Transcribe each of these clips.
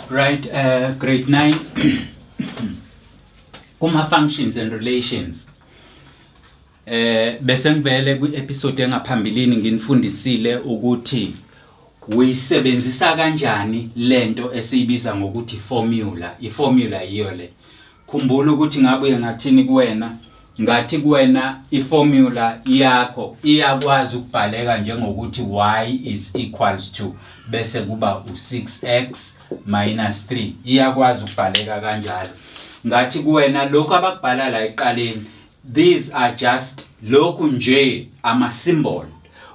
Right, grade 9 kuma functions and relations. Bese ngivele kwi-episode engaphambilini nginifundisile ukuthi uyisebenzisa kanjani lento esiyibiza ngokuthi formula. I-formula yiyo le. Khumbula ukuthi ngabuye ngathini kuwena? Ngathi kuwena iformula yakho iyakwazi ukubhaleka njengokuthi y is equals to bese kuba u6x minus 3. Iyakwazi ukubhaleka kanjalo. Ngathi kuwena lokhu abakubhala la eqaleni, these are just lokhu nje ama symbol.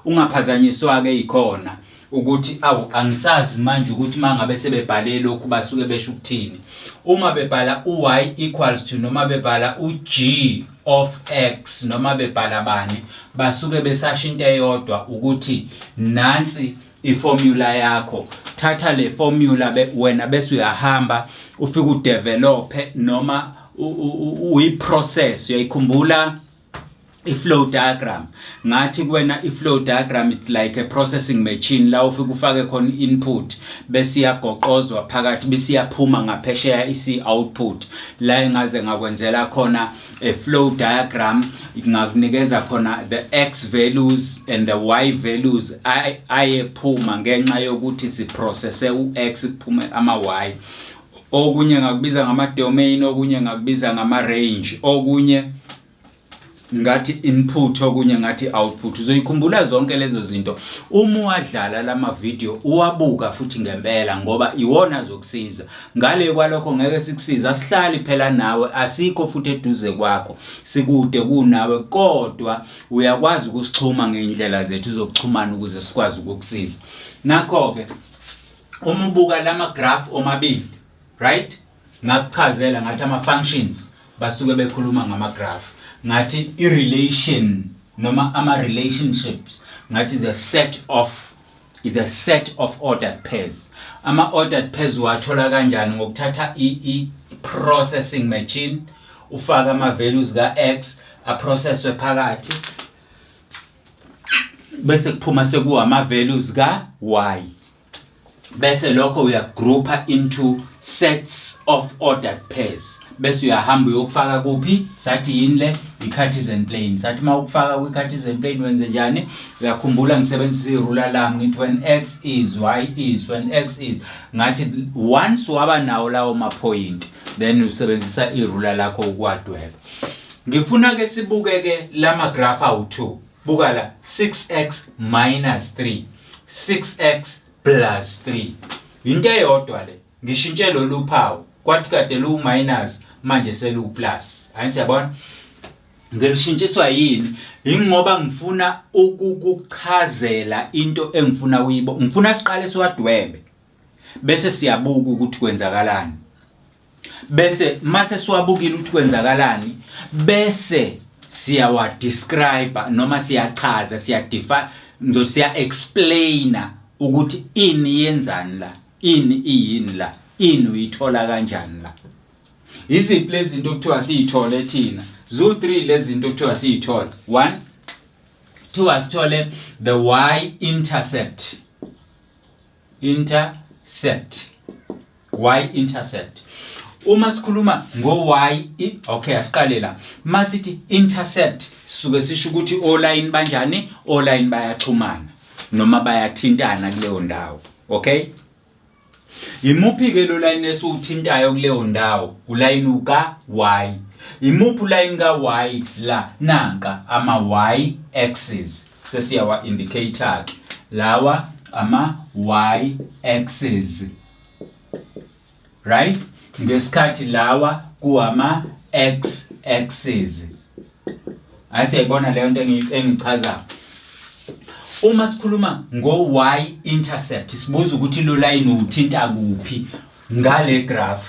Ungaphazanyiswa ke ikhona ukuthi awu, angisazi manje ukuthi mangabe sebebhale lokhu basuke besho ukuthini. Uma bebhala u-y equals to noma bebhala u-g of x noma bebhala bani, basuke besasho into eyodwa ukuthi nansi iformula yakho. Thatha le formula wena bese uyahamba ufike udevelope noma uyiprocess. Uyayikhumbula i-flow diagram? Ngathi kuwena i-flow diagram, it's like a processing machine la ufike ufake khona input bese iyagoqozwa phakathi bese iyaphuma ngaphesheya isi output. La engaze ngakwenzela khona a flow diagram, ngakunikeza khona the x values and the y values ayephuma ngenxa yokuthi siprocesse u-x kuphume ama-y. Okunye ngakubiza ngama-domain, okunye ngakubiza ngama-range, okunye ngathi input, okunye ngathi output. Uzoyikhumbula zonke lezo zinto uma uwadlala lama video, uwabuka futhi ngempela, ngoba iwona azokusiza. Ngale kwalokho ngeke sikusiza. Asihlali phela nawe, asikho futhi eduze kwakho, sikude kunawe, kodwa uyakwazi ukusixhuma ngeindlela zethu zokuxhumana ukuze sikwazi ukukusiza. Nakho ke uma ubuka lama graph omabili, right, ngakuchazela ngathi ama functions basuke bekhuluma ngama graph. Ngathi i-relation noma ama relationships, ngathi is a set of ordered pairs. Ama ordered pairs wathola kanjani? Ngokuthatha i processing machine, ufaka ama values ka x, aprocesswe phakathi, bese kuphuma sekuwama values ka y. Bese lokho uyagroupa into sets of ordered pairs, bese uyahamba uyokufaka kuphi? Sathi yini le? I-Cartesian plane. Sathi uma ukufaka kwi-Cartesian plane wenze njani? Uyakhumbula ngisebenzisa irula lami, ngithi when x is, y is, when x is. Ngathi once waba nawo lawo ma-point, then usebenzisa irula lakho ukuwadweba. Ngifuna ke sibuke ke lama graph awu-2. Buka la, 6x minus 3, 6x plus 3, into eyodwa le. Ngishintshe lolu phawu, kwathi kade lu minus, manje selu plus. Angithi yabona ngilishintshiswa yini? Ingoba ngifuna ukukuchazela into engifuna uyibo. Ngifuna siqale siwadwebe, bese siyabuka ukuthi kwenzakalani, bese mase siwabukile ukuthi kwenzakalani, bese siyawa describe noma siyachaza, siya define, ngizothi siya explaina ukuthi ini yenzani la, ini iyini la, ini uyithola kanjani la. Iziphi lezi zinto okuthiwa siyithole thina? Zu-3 lezi zinto okuthiwa siyithole. 1, kuthiwa sithole the y intercept, intercept, y intercept. Uma sikhuluma ngo y, okay, asiqale la. Masithi intercept, sisuke sisho ukuthi oline banjani? Oline bayaxhumana noma bayathintana kuleyo ndawo, okay? Imuphi ke lo line esiwuthintayo kuleyo ndawo? Ulayini ka y. Imuphi ulayini ka y la? Nanka ama y axis, sesiyawa indicator ke lawa ama y axis, right? Ngesikhathi lawa kuwama x axis. Athi ayibona leyo nto engichazayo. Uma sikhuluma ngo-y intercept, sibuza ukuthi lo line uthinta kuphi ngale graph,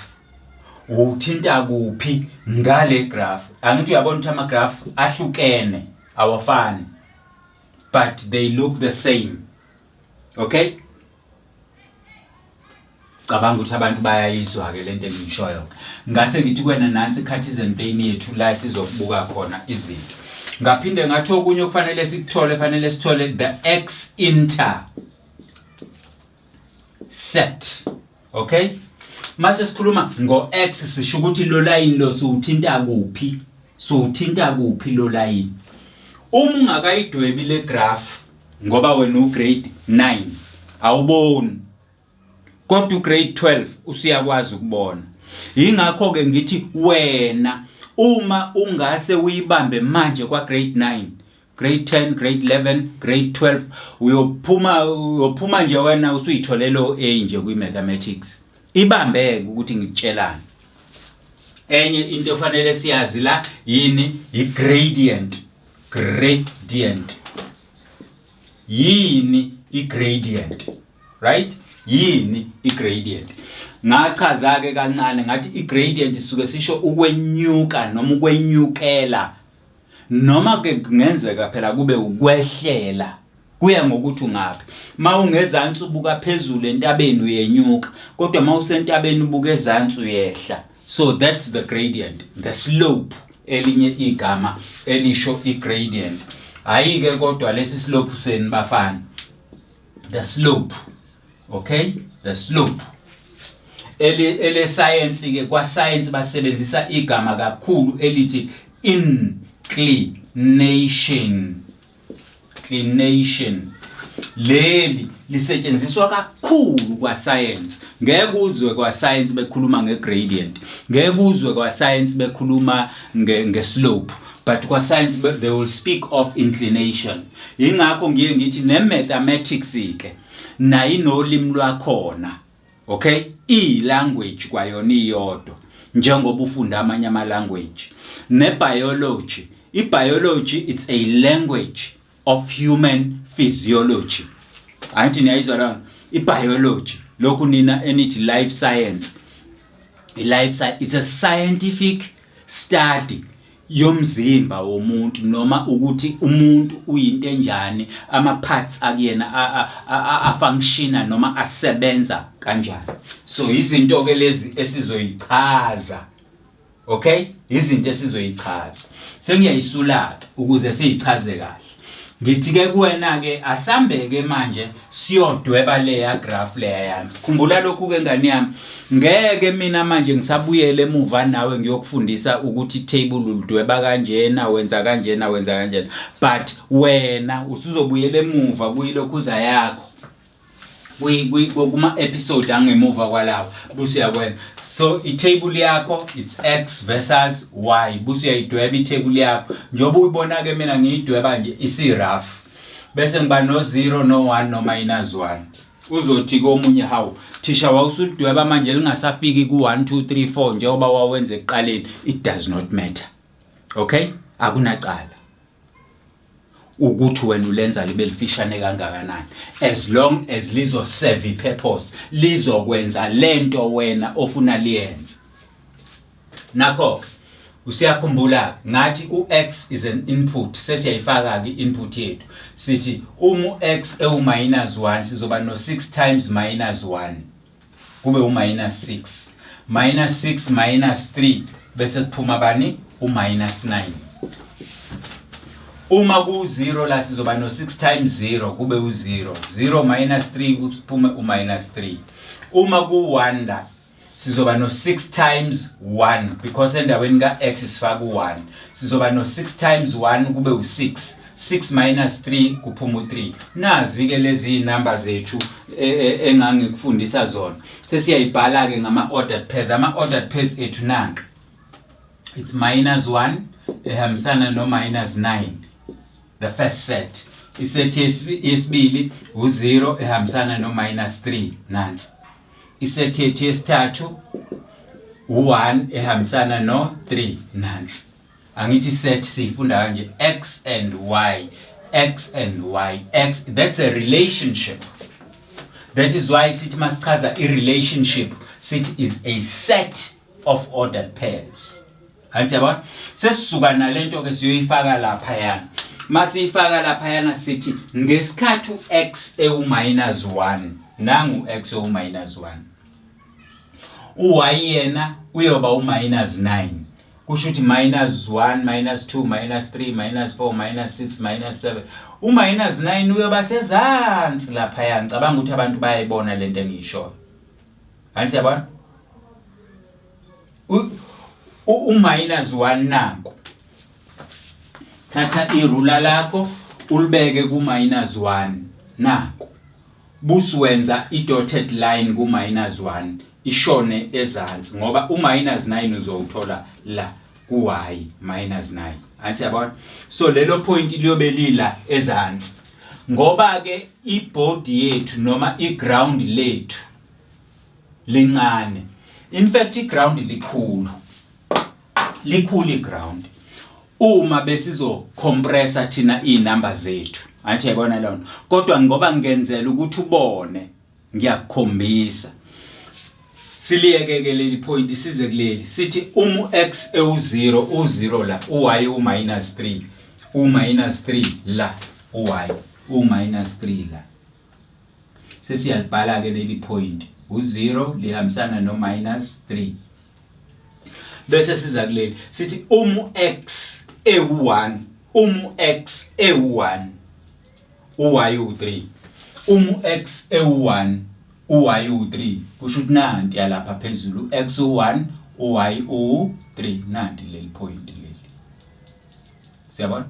uthinta kuphi ngale graph. Angithi uyabona ukuthi ama graph ahlukene, awafani, but they look the same, okay? Cabanga ukuthi abantu bayayizwa ke lento engiyishoyo. Ngase ngithi kuwena nansi i-Cartesian plane yethu la sizokubuka khona izinto. Ngaphinde ngathi okunye okufanele sikuthole, fanele sithole the x intercept, okay? Mase sikhuluma ngo-x sisho ukuthi lo line lo siwuthinta kuphi, siwuthinta kuphi lo line. Uma ungakayidwebi le graph ngoba wena ugrade 9 awuboni, kodwa ugrade 12 usuyakwazi ukubona. Yingakho ke ngithi wena uma ungase uyibambe manje kwa grade 9, grade 10, grade 11, grade 12, uyophuma nje wena usuyitholele o-A nje kwi mathematics. Ibambeke ukuthi ngikutshelani. Enye into efanele siyazi la yini? I-gradient. Gradient yini? I-gradient, right? Yini i-gradient? Ngachaza ke kancane ngathi i-gradient isuke sisho ukwenyuka noma ukwenyukela, noma ke kungenzeka phela kube ukwehlela, kuya ngokuthi ungaphi. Ma ungezansi ubuka phezulu entabeni uyenyuka, kodwa ma usentabeni ubuka ezansi uyehla. So that's the gradient, the slope, elinye igama elisho i-gradient. Hayi ke, kodwa lesi slope seni bafana, the slope, okay, the slope ele science ke. Kwa science basebenzisa igama kakhulu elithi inclination. Inclination leli lisetshenziswa kakhulu kwa science. Ngeke uzwe kwa science bekhuluma ngegradient, ngeke uzwe kwa science bekhuluma nge slope, but kwa science they will speak of inclination. Ingakho ngiye ngithi ne mathematics ke nayo inolimi lwakhona, okay? I-language kwayona iyodwa, njengoba ufunda amanye ama-language. Ne-biology, i-biology, it's a language of human physiology. Angithi niyayizwa la i-biology, lokhu nina enithi life science. I-life science, it's a scientific study yomzimba womuntu, noma ukuthi umuntu uyinto enjani, ama parts akuyena afunctiona noma asebenza kanjani. So izinto ke lezi esizoyichaza, okay, izinto esizoyichaza. Sengiyayisula ukuze siyichaze kahle. Ngithi ke kuwena ke, asambe ke manje siyodweba leya graph leya yami. Khumbula lokhu ke ngani yami, ngeke mina manje ngisabuyele emuva nawe ngiyokufundisa ukuthi table ulidweba kanjena, wenza kanjena, wenza kanjena, but wena usuzobuyela emuva kuyilokhuza yakho kuma episode angemuva kwalawo, buse uyakwenza. So i-table yakho, it's x versus y, buse uyayidweba i-table yakho njengoba uyibona ke. Mina ngiyidweba nje isi-rough, bese ngiba no 0, no 1, no minus 1. Uzothi komunye, "Hawu thisha, wawusulidweba manje lingasafiki ku 1 2 3 4 njengoba wawenza ekuqaleni." It does not matter, okay? Akunacala ukuthi wena ulenza libe lifishane kangakanani, as long as lizo serve i-purpose, lizokwenza lento wena ofuna liyenze. Nakho usiyakhumbula ngathi u-x is an input. Sesiyayifaka ke i-input yethu. Sithi uma u-x ewu-minus 1, sizoba no-6 times minus 1, kube u-minus 6. Minus 6 minus 3, bese kuphuma bani? U-minus 9. Uma ku-0 la, sizoba no-6 times 0, kube u-0. 0 minus 3, kuphume u-minus 3. Uma ku-1 la, sizoba no-6 times 1, because endaweni ka-x sifaka u-1. Sizoba no-6 times 1, kube u-6. 6 minus 3, kuphuma u-3. Nazi-ke lezi iy'namba zethu engangikufundisa zona. Sesiyayibhala-ke ngama-ordered pairs. Ama-ordered pairs ethu nanka: it's minus 1 ehambisana no-minus 9, the first set. Iset yesibili u-0 ehambisana no-minus 3, nansi. Iset yethu yesithathu u-1 ehambisana no-3, nansi. Angithi set siyifunda kanje: x and y, x and y, x. That's a relationship. That is why sithi masichaza i-relationship, sithi is a set of ordered pairs. Angithi yabona? Sesisuka nalento ke siyoyifaka laphayana. Masiyifaka laphayana, sithi ngesikhathi u-x ewu-minus 1, nangu x ewu-minus 1, u-y yena uyoba u-minus 9. Kusho ukuthi minus 1, minus 2, minus 3, minus 4, minus 6, minus 7, u-minus 9 uyoba sezansi laphaya. Ngicabanga ukuthi abantu bayayibona lento engiyishoyo. Angithi yabona? U-minus 1 nanku. Thatha irula lakho ulibeke ku-minus 1 nanku. Busuwenza i-dotted line ku-minus 1 ishone ezansi ngoba u-minus 9 uzowuthola la ku-y minus 9. Angithi yabona? So lelo point liyobe lila ezansi. Ngoba ke ibody yethu noma iground lethu lincane. In fact iground likhulu. Likhulu iground. Uma besizo compressa thina izinamba zethu. Angithi yayibona lona. Kodwa ngoba ngenzela ukuthi ubone ngiyakukhombisa. Siliyeke ke leli point size kuleli. Sithi uma u-x ewu-0 u-0 la, u-y u-minus 3. U-minus 3 la, u-y u-minus 3 la. Sesiyalibhala ke leli point. U-0 lihambisana no-minus 3. Bese siza kuleli sithi uma u-x ewu-1, uma u-x ewu-1 u-y u-3. Uma u-x ewu-1 u-y u-3, kusho ukuthi nanti yalapha phezulu x u-1 u-y u-3, nanti leli point leli. Siyabona?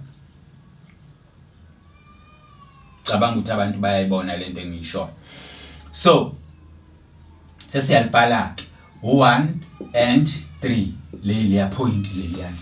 Cabanga ukuthi abantu bayayibona lento engiyishoyo. So sesiyalibhala ke u1 and 3 leli ya point leliyana.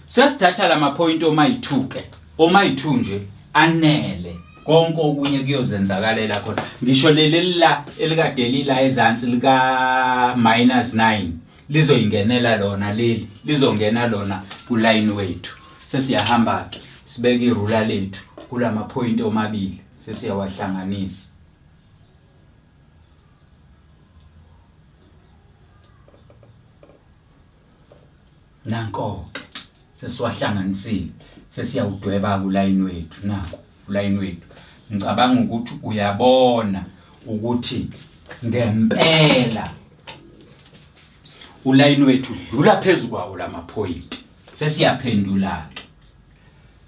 Sesithatha lama point oma yi-2 ke, oma yi-2 nje anele, konke okunye kuyozenzakalela khona. Ngisho leli la elikade lila ezansi lika minus 9 lizoyingenela lona, leli lizongena lona kuline wethu. Sesiyahamba ke sibeka irula lethu kulama point omabili, sesiyawahlanganisa. Nanko-ke sesiwahlanganisile, sesiyawudweba kulayini wethu. Naku ulayini wethu. Ngicabanga ukuthi uyabona ukuthi ngempela ulayini wethu udlula phezu kwawo lamaphoyinti. Sesiyaphendula-ke,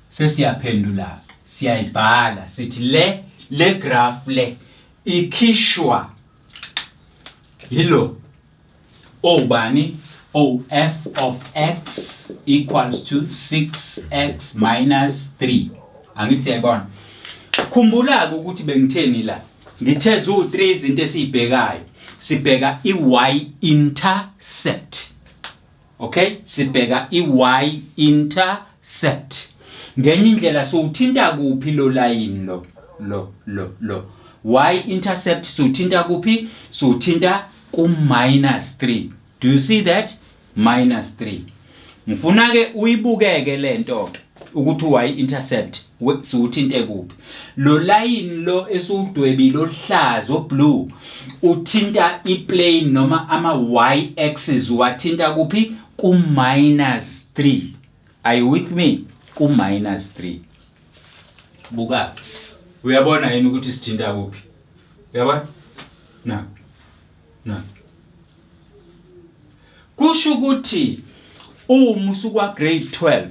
sesiyaphendula-ke, siyayibhala sithi le graph le ikhishwa yilo obani o f of x equals to 6x minus 3. Angithi siyayibona? Khumbula-ke ukuthi bengitheni la. Ngithe ziwu-3 izinto esiyibhekayo. Sibheka i-y intercept. Okay? Sibheka i-y intercept. Ngenye indlela siwuthinta kuphi lo line lo lo lo lo y intercept siwuthinta kuphi? Siwuthinta ku minus 3. Do you see that? Minus 3. Ngifuna ke uyibukeke lento ke ukuthi y intercept siwuthinte kuphi. Lo line lo esiwudwebile oluhlaza oblue uthinta iplane noma ama y axis, wathinta kuphi? Ku minus 3. Are you with me? Ku minus 3. Buka. Uyabona yini ukuthi sithinta kuphi? Uyabona? Na. Na. Kusho ukuthi uma usukwa grade 12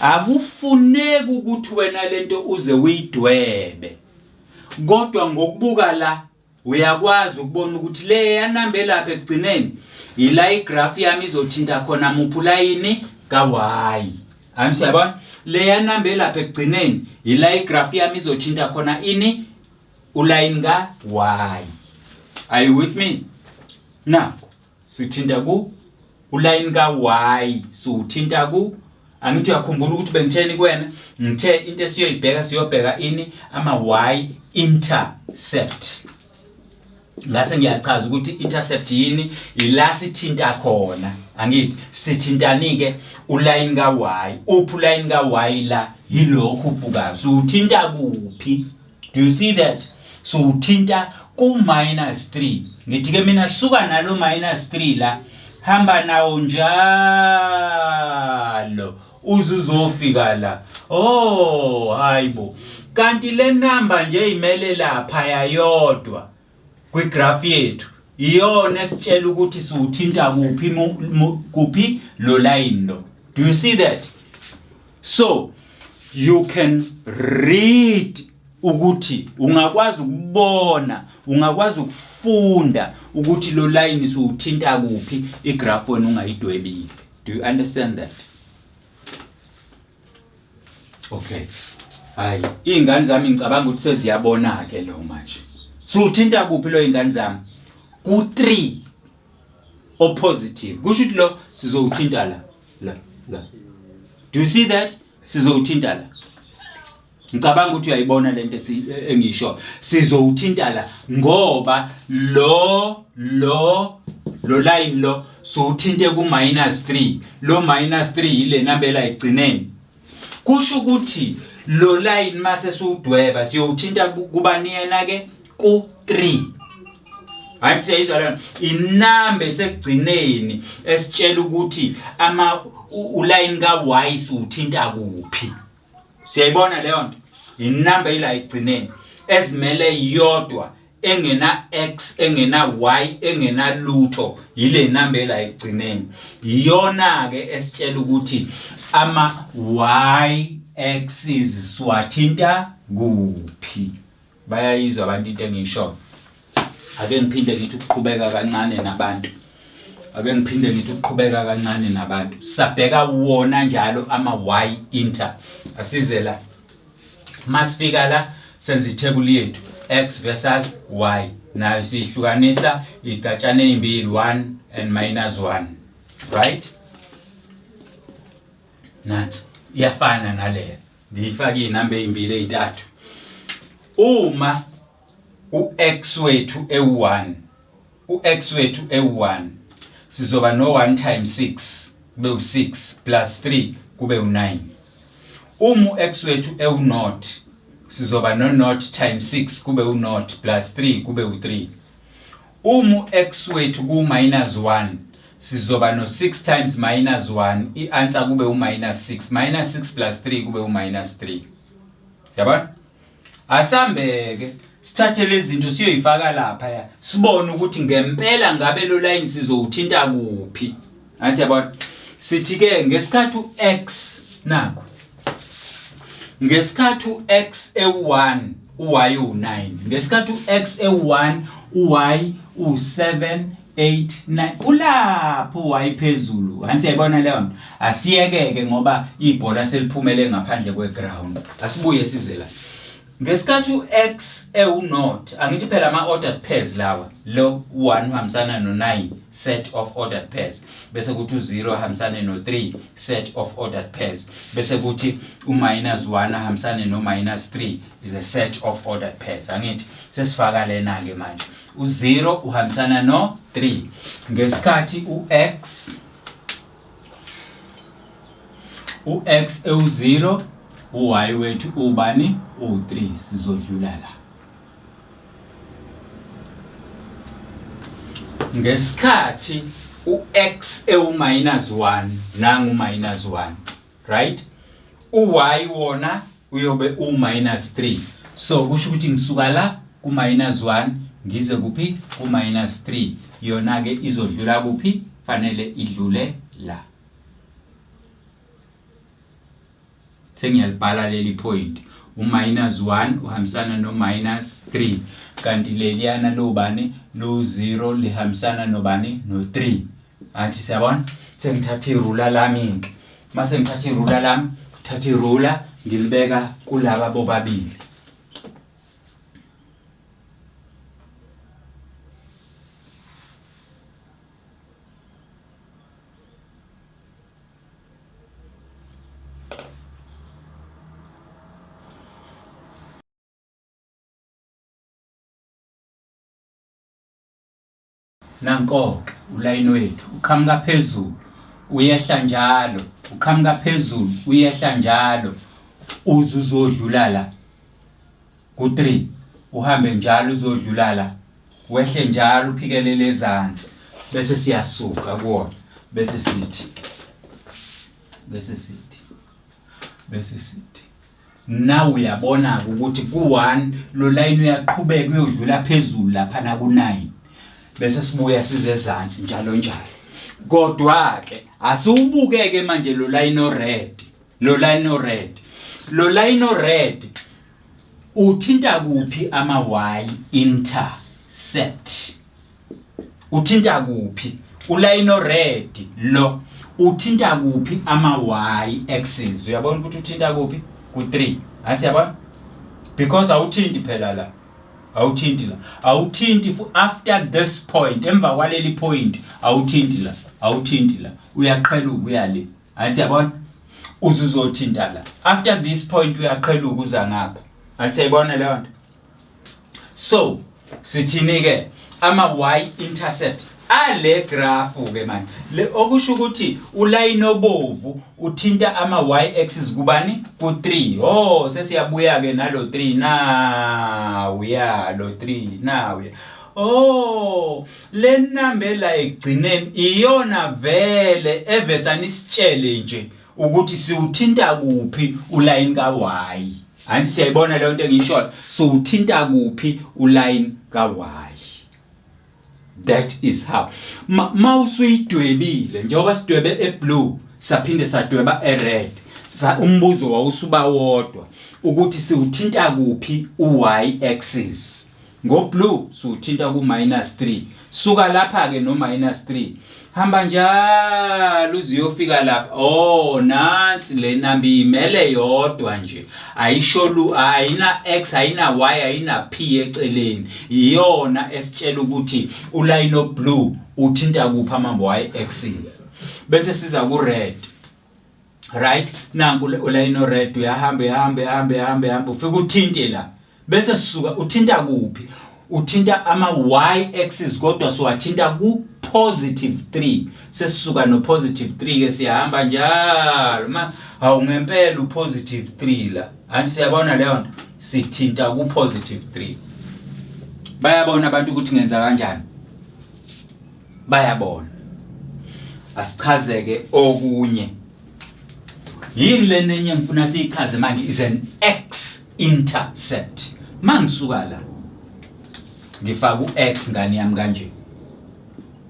akufuneki ukuthi wena lento uze uyidwebe. Kodwa ngokubuka la uyakwazi ukubona ukuthi le yanamba elapha ekugcineni ila igraph yami izothinta khona muphi ulayini ka-y. Angithi siyabona? Le yanamba elapha ekugcineni ila igraph yami izothinta khona ini ulayini ka-y. Are you with me? Now sithinta ku ulayini ka-y, siwuthinta ku, angithi uyakhumbula ukuthi bengitheni kuwena? Ngithe into esiyoyibheka, siyobheka ini? Ama-y intercept. Ngase ngiyachaza ukuthi intercept yini, ila sithinta khona. Angithi sithintani-ke ulayini ka-y? Uphi ulayini ka-y la? Yilokhu ubukayo. Siwuthinta kuphi? Do you see that? Siwuthinta ku-minus 3. Ngithi-ke mina suka nalo minus 3 la, hamba nawo njalo uze uzofika la. Oh, hayibo. Kanti le number nje imele lapha yayodwa kwigraph yethu iyona esitshela ukuthi siwuthinta kuphi kuphi lo line lo. Do you see that? So you can read. Ukuthi ungakwazi ukubona, ungakwazi ukufunda ukuthi lo line siwuthinta kuphi igraph wena ungayidwebile. Do you understand that? Okay. Hayi, izingane zami ngicabanga ukuthi seziyabona ke lo manje. Siwuthinta kuphi lo ingane zami? Ku 3 o positive. Kusho ukuthi lo sizowuthinta la la la. Do you see that? Sizowuthinta la. Ngicabanga ukuthi uyayibona lento engisho. Sizowuthinta la ngoba lo lo lo line lo siwuthinte ku minus 3. Lo minus 3 yile number la egcineni. Kusho ukuthi lo line mase siwudweba siyowuthinta kubani yena ke ku 3. Hayi siyayizwa lona inamba esekugcineni esitshela ukuthi ama uline ka Y siwuthinta kuphi. Siyayibona leyo nto. Inamba ila ekugcineni ezimele yodwa engena x engena y engena lutho yile namba ela ekugcineni. Iyona ke esitshela ukuthi ama y axis siwathinta kuphi. Bayayizwa abantu into engiyishoyo. Ake ngiphinde ngithi ukuqhubeka kancane nabantu. Ake ngiphinde ngithi ukuqhubeka kancane nabantu. Sabheka wona njalo ama y inter. Asize la. Masifika la senza ithebuli yethu x versus y. Nayo siyihlukanisa igatshana ezimbili 1 and minus 1. Right? Nansi iyafana naleya. Ngiyifake izinamba ezimbili ezintathu. Uma u-x wethu ewu-1 u-x wethu ewu-1 sizoba no-1 times 6 kube u-6 plus 3 kube u-9. Uma u-x wethu ewu-naught sizoba no-naught times 6 kube u-naught plus 3 kube u-3. Uma u-x wethu ku-minus 1 sizoba no-6 times minus 1 i-answer kube u-minus 6 minus 6 plus 3 kube u-minus 3. Siyabona? Asambeke sithathe lezi zinto siyoyifaka lapha ya sibone ukuthi ngempela ngabe lo line sizowuthinta kuphi. Angithi yabona? Sithi ke ngesikhathi u-x nakho ngesikhathi u-x ewu-1 u-y uwu-9 ngesikhathi u-x ewu-1 u-y uwu-7 8 9 ulapho u-y phezulu angithi yayibona leyo nto asiyekeke ngoba ibhola seliphumele ngaphandle kweground asibuye size la ngesikhathi u-x ewu-naught angithi phela ama-ordered pairs lawa lo 1 uhambisana no-9 set of ordered pairs bese kuthi u-0 ahambisane no-3 set of ordered pairs bese kuthi u-minus 1 ahambisane no-minus 3 is a set of ordered pairs angithi sesifaka lena-ke manje u-0 uhambisana no-3 ngesikhathi u-x u-x ewu-0 u-y wethu ubani u-3 sizodlula la ngesikhathi u-x ewu-minus 1 nangu minus 1 right u-y wona uyobe u-minus 3 so kusho ukuthi ngisuka la ku-minus 1 ngize kuphi ku-minus 3 yona-ke izodlula kuphi fanele idlule la Sengiyalibhala leli point. U-minus 1 uhambisana no-minus 3 kanti leliyana lobani lo-0 lihambisana nobani no-3. Angithi siyabona? Sengithatha irula lami-ke. Mase ngithatha irula lami, ngithatha irula ngilibeka kulaba bobabili. Nanko-ke ulayini wethu uqhamuka phezulu uyehla njalo uqhamuka phezulu uyehla njalo uze uzodlula la ku-3 uhambe njalo uzodlula la wehle njalo uphikelele ezansi bese siyasuka kuwona bese sithi bese sithi bese sithi nawe uyabona ukuthi ku-1 lo line uyaqhubeka uyodlula phezulu lapha naku-9 bese sibuya size ezansi njalo njalo kodwa ke asiwubukeke manje lo line o red lo line o red lo line o red. Uthinta kuphi ama y intercept? Uthinta kuphi ulayini ored lo? Uthinta kuphi ama y axis? Uyabona ukuthi uthinta kuphi? Ku-3. Angithi yabona, because awuthinti phela la, awuthinti la, awuthinti after this point, emva kwaleli point awuthinti la, awuthinti la, uyaqheluka uya le. Angithi yabona, uze uzothinta la after this point, uyaqheluka uza ngapha. Angithi siyayibona leyo nto? So sithini ke ama y intercept ale graph ke manje le? Okusho ukuthi ulayini obovu uthinta ama y axis kubani? Ku3. Oh, sesiyabuya ke nalo 3 now, ya lo 3 now. Oh, le number la ekugcineni iyona vele evesana isitshele nje ukuthi siwuthinta kuphi uline ka y. Angithi siyayibona leyo nto engiyishoyo? So uthinta kuphi uline ka y? That is how ma usuyidwebile, njengoba sidwebe eblue saphinde sadweba ered, umbuzo wawusuba wodwa ukuthi siwuthinta kuphi u-y axis. Ngo-blue siwuthinta ku-minus 3. Suka lapha-ke no-minus 3, hamba njalo uze uyofika lapha. Oh, nansi le namba imele yodwa nje, ayisho lu, ayina x, ayina y, ayina p eceleni. Iyona esitshela ukuthi uline of blue uthinta kuphi ama y axis. Bese siza ku red. Right, nanku uline red, uyahamba, uyahamba, uyahamba, uyahamba, uyahamba, ufika uthinte la. Bese sisuka, uthinta kuphi? Uthinta ama y axis, kodwa siwathinta ku positive 3. Sesisuka no positive 3 ke, siyahamba njalo ma, hawu, ngempela u positive 3 la. Anti siyabona leyo nto? Sithinta ku positive 3. Bayabona abantu ukuthi ngenza kanjani? Bayabona? Asichazeke okunye. Yini lenenye ngifuna siyichaze manje? Is an x intercept. Mangisuka la ngifaka u-x, ngane yami, kanje,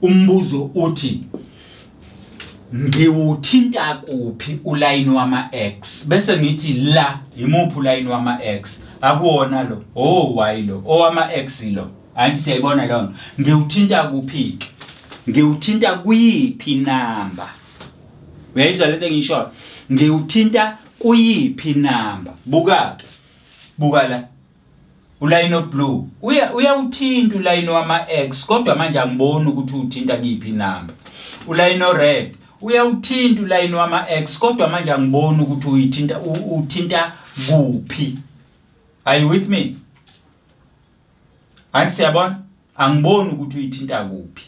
umbuzo uthi ngiwuthinta kuphi ulayini wama-x? Bese ngithi la imuphi ulayini wama-x? Akuwona lo, oh, y lo, owama-x lo. Angithi siyayibona leyo nto? Ngiwuthinta kuphi-ke? Ngiwuthinta kuyiphi namba? Uyayizwa lento engiyishoyo? Ngiwuthinta kuyiphi namba? Buka-ke, buka la, ulayini oblue uya uyawuthinta ulayini wama-x, kodwa manje angiboni ukuthi uwuthinta kuyiphi inamba. Ulayini ored uyawuthinta ulayini wama-x, kodwa manje angiboni ukuthi uyithinta, uthinta kuphi. Are you with me? Angithi siyabona? Angiboni ukuthi uyithinta kuphi.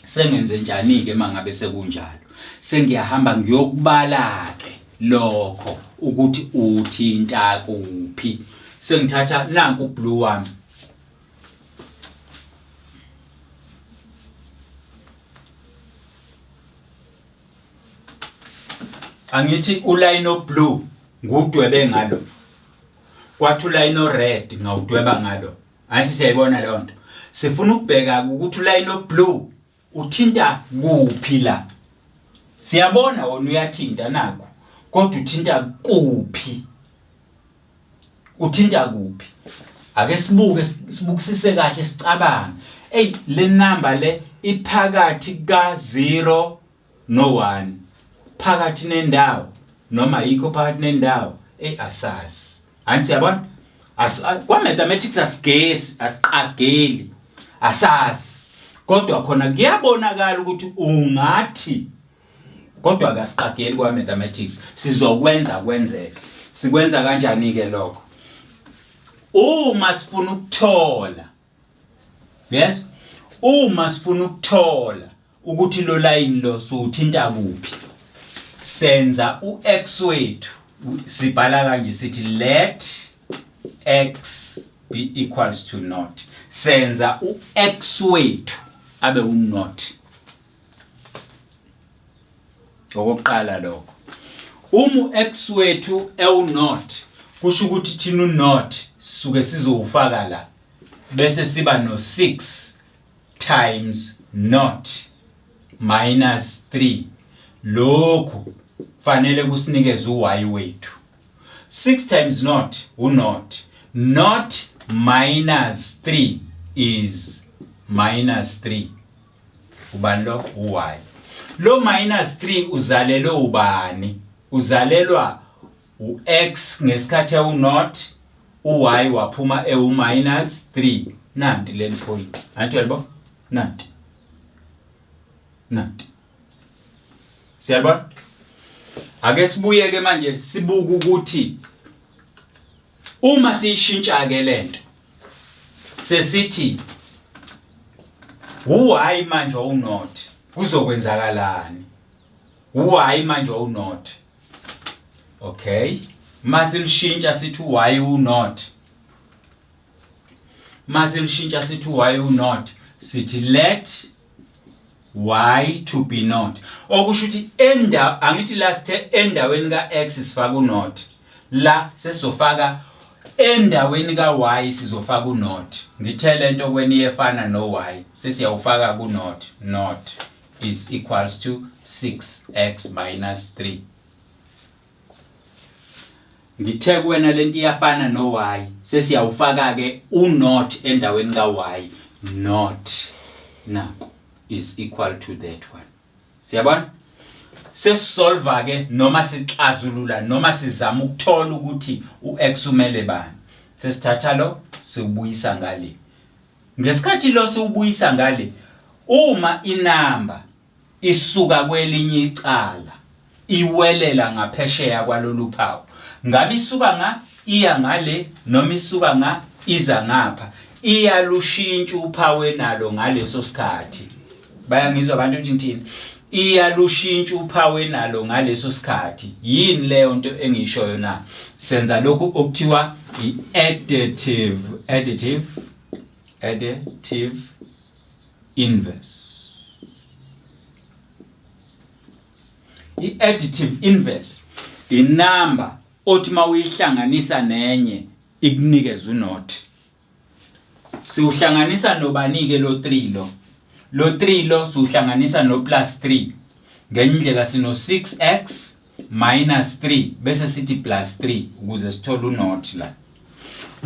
Sengenze njani-ke mangabe sekunjalo? Sengiyahamba ngiyokubala-ke lokho ukuthi uthinta kuphi. Sengithatha nanku blue wami, angithi uline oblue ngudwebe ngalo, kwathi uline ored ngawudweba ngalo. Angithi siyayibona leyo nto? Sifuna ukubheka ukuthi uline oblue uthinta kuphi la. Siyabona wona uyathinta nakho, kodwa uthinta kuphi? Uthinta kuphi? Ake sibuke, sibukisise kahle, sicabange. Ey, le number le iphakathi ka 0 no 1, phakathi nendawo noma yikho phakathi nendawo? Ey, asazi. Angithi yabona, kwa mathematics asigesi, asiqageli, asazi, kodwa khona kuyabonakala ukuthi ungathi, kodwa akasiqageli kwa mathematics. Sizokwenza kwenzeke. Sikwenza kanjani ke lokho uma sifuna ukuthola? Yes, uma sifuna ukuthola ukuthi lo line lo siwuthinta kuphi, senza u-x wethu, sibhala kanje, sithi let x be equals to not. Senza u-x wethu abe u-not okokuqala lokho. Uma u-x wethu ewu-not, kusho ukuthi thina u-not suke sizowufaka la, bese siba no-6 times not minus 3. Lokhu kufanele kusinikeze u-y wethu. 6 times not u-not. Not minus 3 is minus 3. Ubani lo? U-y. Lo minus 3 uzalelwe ubani? Uzalelwa u-x ngesikhathi ewu-not, u-y waphuma ewu-minus 3. Nanti leli point. Anti uyalibona? Nanti. Nanti. Siyalibona? Ake sibuye ke manje sibuke ukuthi uma siyishintsha ke lento sesithi u-y manje owu-not kuzokwenzakalani? U-y manje owu-not. Okay. Masilishintsha sithi u-y u-not. Masilishintsha sithi u-y u-not sithi let y to be not. Okusho ukuthi enda angithi la sithe endaweni ka-x sifaka u-not. La sesizofaka endaweni ka-y sizofaka u-not. Ngithe lento kweni iyefana no-y sesiyawufaka ku-not. Not is equals to 6x minus 3. Ngithe kuwena lento iyafana no-y sesiyawufaka ke u-not endaweni ka-y not naku is equal to that one. Siyabona? Sesisolva ke noma sixazulula noma sizama ukuthola ukuthi u-x umele bani. Sesithatha lo siwubuyisa ngale. Ngesikhathi lo siwubuyisa ngale uma inamba isuka kwelinye icala iwelela ngaphesheya kwalolu phawu ngabe isuka nga iya ngale noma isuka nga iza ngapha iyalushintsha uphawu enalo ngaleso sikhathi. Bayangizwa abantu ukuthi ngithini? Iyalushintsha uphawu enalo ngaleso sikhathi. Yini leyo nto engiyishoyo na? Senza lokhu okuthiwa i-additive additive additive inverse. I-additive inverse inamba othi mawuyihlanganisa nenye ikunikeze unot. Siwuhlanganisa nobani-ke lo 3 lo? Lo 3 lo siwuhlanganisa no plus 3. Ngenye indlela sino 6x minus 3 bese sithi plus 3 ukuze sithole unot la.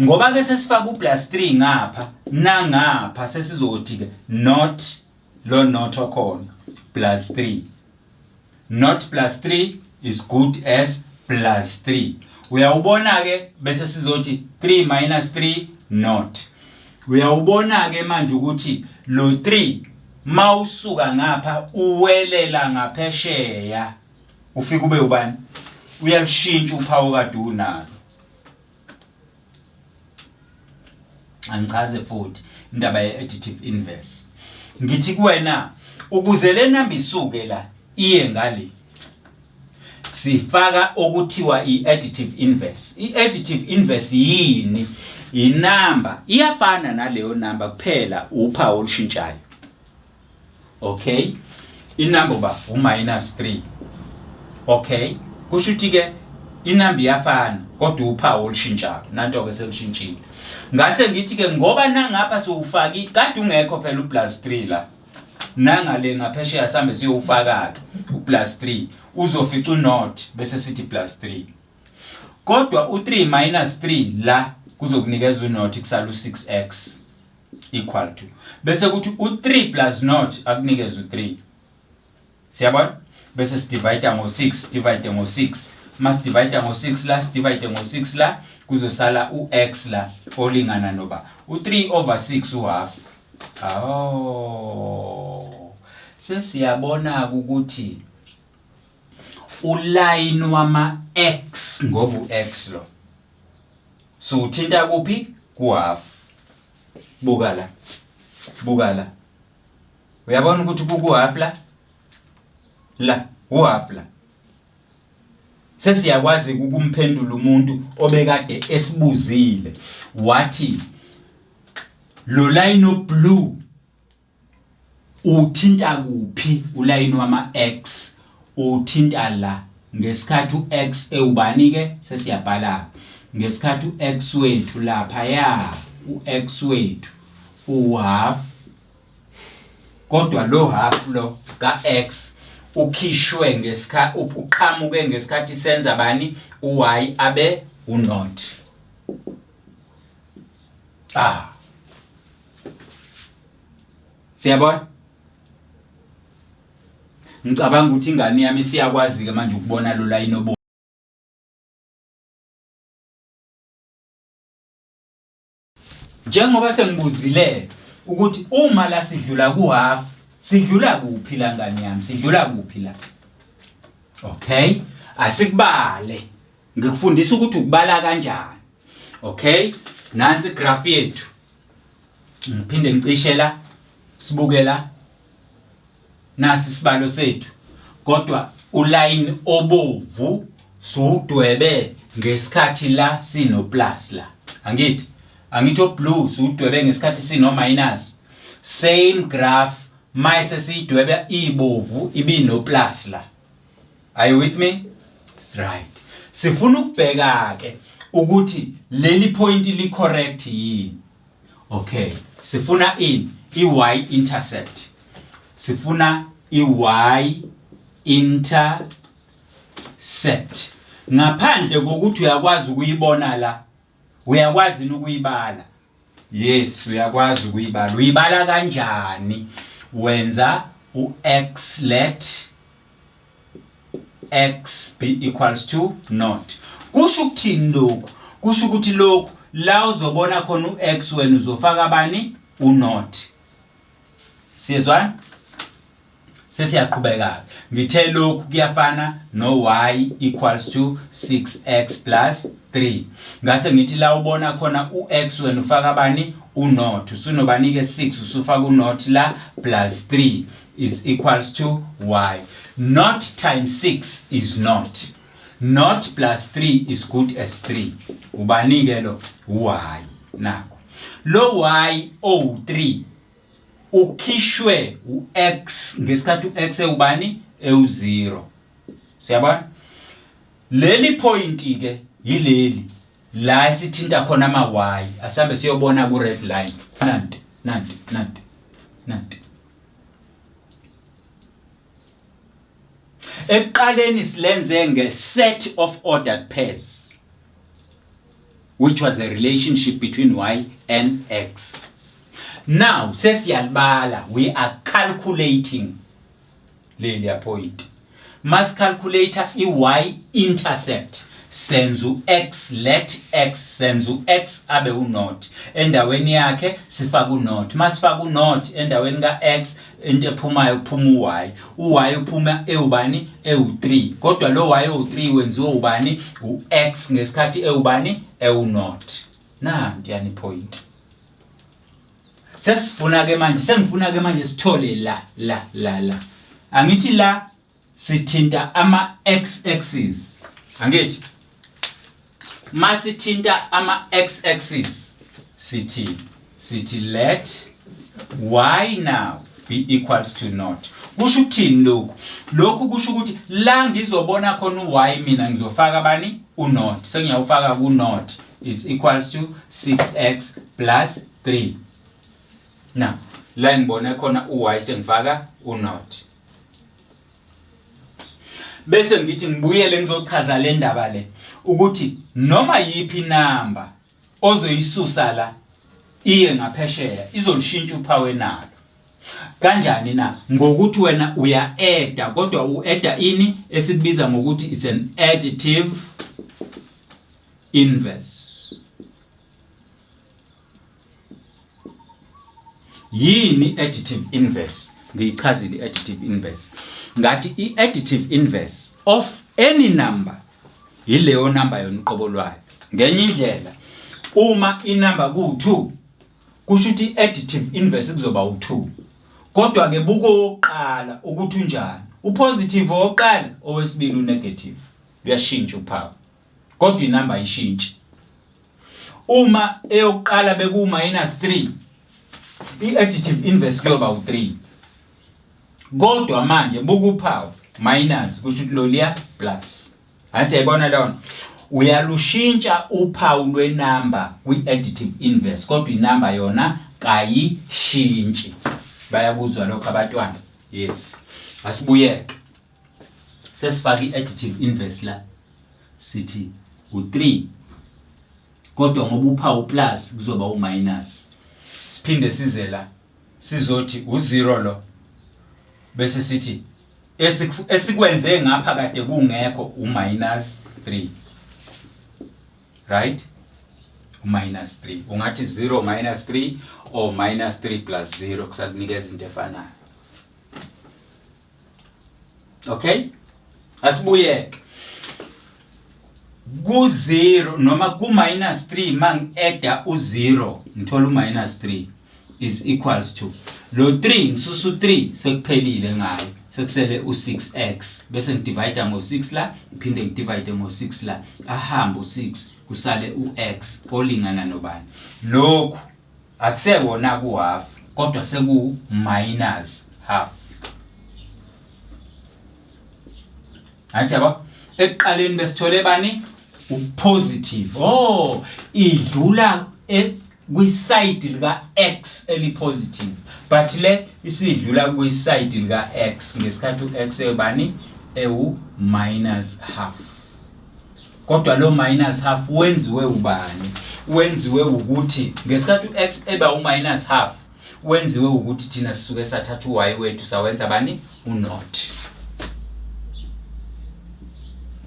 Ngoba ke sesifaka u-plus 3 ngapha nangapha sesizothi ke not lo not okhona plus 3. Not plus 3 is good as plus 3. Uyawubona ke bese sizothi 3 minus 3 not. Uyawubona ke manje ukuthi lo 3 mawusuka ngapha uwelela ngaphesheya ufika ube ubani? Uyalushintsha uphawu kade unalo. Angichaze futhi indaba ye-additive inverse. Ngithi kuwena ukuze le namba isuke la iye ngale sifaka okuthiwa i-additive inverse. I-additive inverse yini? Inamba iyafana naleyo namba kuphela uphawu olushintshayo. Okay, inamba uba u-minus 3. Okay, kusho ukuthi ke inamba iyafana kodwa uphawu olushintshayo nanto ke selushintshile. Ngase ngithi ke ngoba nangapha siwufaki kade ungekho phela u-plus 3 la nangale ngaphesheya sambe siyowufaka ke u-plus 3 uzofica u-not bese sithi plus 3 kodwa u-3 minus 3 la kuzokunikeza u-not kusala u-6x equal to bese kuthi u-3 plus not akunikeza u-3. Siyabona? Bese sidivide ngo-6, divide ngo-6. Uma sidivide ngo-6 la, sidivide ngo-6 la, kuzosala u-x la olingana noba u-3 over 6 uhalf. Oh. Sesiyabona ukuthi ulayini wama-x ngoba u-x lo. So uthinta kuphi? Ku-half. Buka la. Buka la. Uyabona ukuthi kuku-half la? La, u-half la. Sesiyakwazi ukumphendula umuntu obekade esibuzile wathi lo line blue uthinta kuphi ulayini wama-x uthinta la ngesikhathi u-x ewubani ke sesiyabhala ngesikhathi u-x wethu lapha ya u-x wethu u-half kodwa lo half lo ka-x ukhishwe ngesikhathi uqhamuke ngesikhathi senza bani u-y abe u-not. Ah. Siyabona? Ngicabanga ukuthi ingane yami isiyakwazi ke manje ukubona lo line obo. Njengoba sengibuzile ukuthi uma la sidlula ku half sidlula kuphi la ngane yami sidlula kuphi la? Okay, asikubale. Ngikufundisa ukuthi ukubala kanjani. Okay, nansi graph yethu. Ngiphinde ngicishe la sibuke la. Nasi isibalo sethu. Kodwa uline obovu siwudwebe ngesikhathi la sino plus la. Angithi? Angithi oblue siwudwebe ngesikhathi sino minus. Same graph mayise siyidwebe ibovu ibino plus la. Are you with me? Right. Sifuna ukubheka ke ukuthi leli point li correct yini. Okay. Sifuna ini? I-y intercept. Sifuna i-y intercept. Ngaphandle kokuthi uyakwazi ukuyibona la. Uyakwazi ukuyibala. Yes, uyakwazi ukuyibala. Uyibala kanjani? Wenza u-x let x be equals to naught. Kusho ukuthini lokhu? Kusho ukuthi lokhu la uzobona khona u-x wena uzofaka bani? U-naught. Siyezwana? Sesiyaqhubeka. Ngithe lokhu kuyafana no-y equals to 6x plus 3. Ngase ngithi la ubona khona u-x wena ufaka bani? U-naught. Usunobanike 6 usufaka u-naught la plus 3 is equals to y. Naught times 6 is naught. Naught plus 3 is good as 3. Ubani-ke lo? U-y. Nakho. Lo y owu-3 ukhishwe u-x ngesikhathi u-x ewubani? Ewu-0. Siyabona? Leli point ke yileli la esithinta khona ama-y. Asihambe siyobona ku-red line. Nanti, nanti, nanti, nanti. Ekuqaleni silenze nge-set of ordered pairs which was a relationship between y and x. Now sesiyalibala, we are calculating leliya point. Mas calculate i-y intercept senza u-x let x senza u-x abe u-naught endaweni yakhe sifaka u-naught masifaka u-naught endaweni ka-x into ephumayo kuphuma u-y u-y uphuma ewubani ewu-3 kodwa lo y ewu-3 wenziwe ubani u-x ngesikhathi ewubani ewu-naught nanti yani point sesifuna ke manje sengifuna ke manje sithole la la la la angithi la sithinta ama x axis angithi masithinta ama x axis sithi sithi let y now be equals to naught kusho ukuthini lokhu lokhu kusho ukuthi la ngizobona khona u-y mina ngizofaka bani u-naught sengiyawufaka ku-naught is equals to 6x plus 3 now la ngibone khona u-y sengifaka u-naught bese ngithi ngibuyele ngizochaza le ndaba le ukuthi noma yiphi inamba ozoyisusa la iye ngaphesheya izolishintsha uphawu enalo kanjani na ngokuthi wena uya-eda kodwa u-eda ini esikubiza ngokuthi is an additive inverse Yini i-additive inverse? Ngiyichazile i-additive inverse. Ngathi i-additive inverse of any number yileyo number yona uqobo lwayo. Ngenye indlela uma inumber ku-2 kusho ukuthi i-additive inverse kuzoba u-2. Kodwa ke buka owokuqala ukuthi unjani. Upositive owokuqala, owesibili unegative. Luyashintsha uphawu. Kodwa inumber ayishintshi. Uma eyokuqala beku minus 3 i-additive inverse kuyoba u-3 kodwa manje buka uphawu minus kusho ukuthi loliya plus hayi siyayibona lona uyalushintsha uphawu lwenamba kwi-additive inverse kodwa inamba yona kayishintshi bayakuzwa lokho abatwana yes asibuyeke sesifaka i-additive inverse la sithi u-3 Kodwa ngoba uphawu plus kuzoba u-minus. Siphinde size la sizothi u-0 lo bese sithi esikwenze ngapha kade kungekho u-minus 3. Right? U-minus 3. Ungathi 0 minus 3 or minus 3 plus 0 kusakunikeza into efanayo. Okay? Asibuyeke. Ku-0 noma ku-minus 3 mangi-eda u-0 ngithola u-minus 3 is equals to lo 3 ngisusa u-3 sekuphelile ngayo sekusele u-6x bese ngidivide ngo-6 la ngiphinde ngidivide ngo-6 la ahambe u-6 kusale u-x olingana nobani lokhu akusewona ku-half kodwa seku-minus half. Hayi siyabo ekuqaleni besithole bani upositive. Oh, idlula kwiside lika x elipositive, but le isidlula kwiside lika x ngesikhathi u-x ebani ewu minus half. Kodwa lo minus half wenziwe ubani? Wenziwe ukuthi ngesikhathi u-x eba u-minus half wenziwe ukuthi thina sisuke sathatha u-y wethu sawenza bani u-not.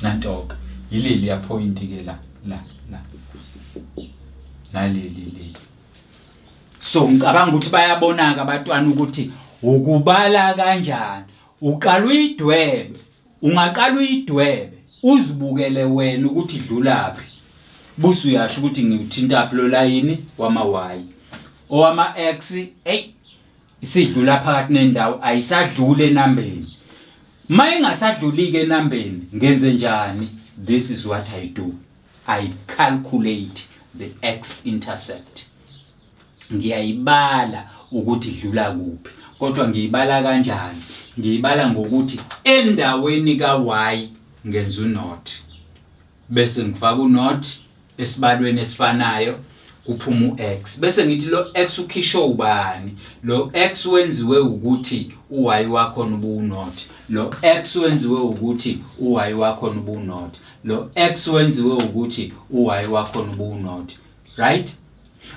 Nantoke yileli ya point ke la la la naleli leli. So ngicabanga ukuthi bayabonaka abatwana ukuthi ukubala kanjani. Uqala uyidwebe, ungaqala uyidwebe uzibukele wena ukuthi idlulaphi. Buse uyasho ukuthi ngiwuthinta phi lo layini wama y. Owama x hey isidlula phakathi nendawo ayisadluli enambeni. Mayingasadluli ke enambeni ngenze njani? This is what I do. I calculate the x intercept. Ngiyayibala ukuthi idlula kuphi. Kodwa ngiyibala kanjani? Ngiyibala ngokuthi endaweni ka-y ngenza u-not. Bese ngifaka u-not esibalweni esifanayo kuphuma u-x. Bese ngithi lo x ukhishwe ubani? Lo x wenziwe ukuthi u-y wakhona ubu-not. Lo x wenziwe ukuthi u-y wakhona ubu-not. Lo x wenziwe ukuthi u-y wakhona ubu-not. Right?